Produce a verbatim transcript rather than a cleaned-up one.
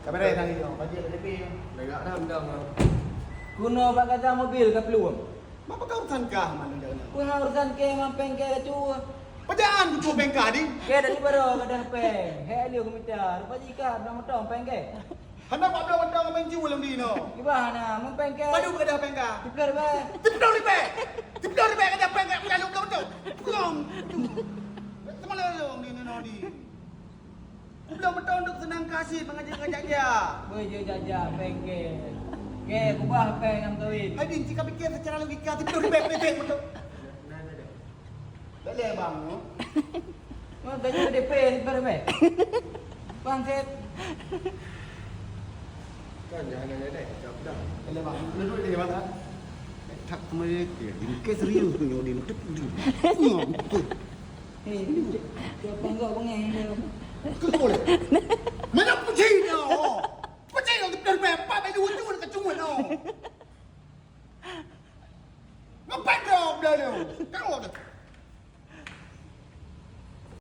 Ka beres hari nyoe, bajèe ka tepi. Lagak dah mendang. Kuno bak gata mobil ka peulueng. Apa kau urusan kah manu jangan? Wah, urusan kèe, mampèng kèe ka cuba. Pajaan kucuk pèng kah di? Kèe dari baroe gadah pèng. Hei, liu kumita. Rupa jika dah motong pèng kèe. Hana bak bloe motong pèng cu lom di no. Kiban hana, mampèng kèe. Padum gadah pèng kah? Tiplôh ribèe. Tiplôh ribèe. Tiplôh ribèe gadah pèng kah, udah lom bloe motong. Pulang. Teuma lom di no di. Kublong beutôi untuk seunang kasih mengajak-ngajak dia. Beuh, jeuet jak-jak pèng kèe. Kèe, kubah pèng nyang kawin. Hai, Din, jika pikir secara logika, tipu ribèe pèng beutôi. Tak boleh, Bang. Mau gaji D P, tipu ribèe. Bang, Sep. Kan, jangan ada, ada. Tak boleh, Bang. Duduk dia, Bang. Tak, kembali ke. Ini ke serius tu, Din. Betul. Hei, siapa enggak bengeng dia? Kekol. Mana kucing tu? Kucing yang kita berempat baju lucu dekat cungut tu. Ngapain kau benda tu? Kau tu.